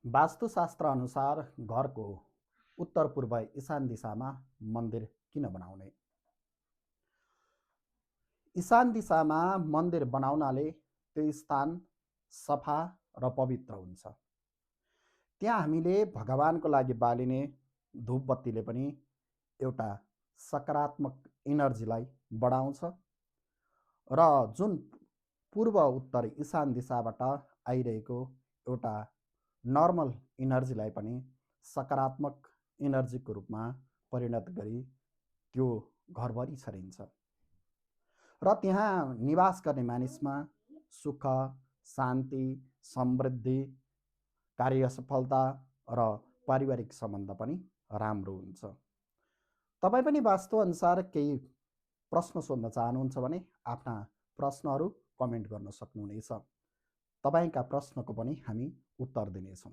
वास्तुशास्त्र अनुसार घरको उत्तर पूर्व ईशान दिशामा मन्दिर किन बनाउने? ईशान दिशामा मन्दिर बनाउनाले त्यो स्थान सफा र पवित्र हुन्छ। त्यहाँ हामीले भगवानको लागि बालिने धूपबत्तीले पनि एउटा सकारात्मक इनर्जीलाई बढाउँछ र जुन पूर्व उत्तर ईशान दिशाबाट आइरहेको एउटा नर्मल इनर्जीलाई पनि सकारात्मक इनर्जीको रूपमा परिणत गरी त्यो घरभरि छरिन्छ र त्यहाँ निवास गर्ने मानिसमा सुख, शान्ति, समृद्धि, कार्य सफलता र पारिवारिक सम्बन्ध पनि राम्रो हुन्छ। तपाईँ पनि वास्तुअनुसार केही प्रश्न सोध्न चाहनुहुन्छ भने आफ्ना प्रश्नहरू कमेन्ट गर्न सक्नुहुनेछ। तपाईँका प्रश्नको पनि हामी उत्तर दिनेछौँ।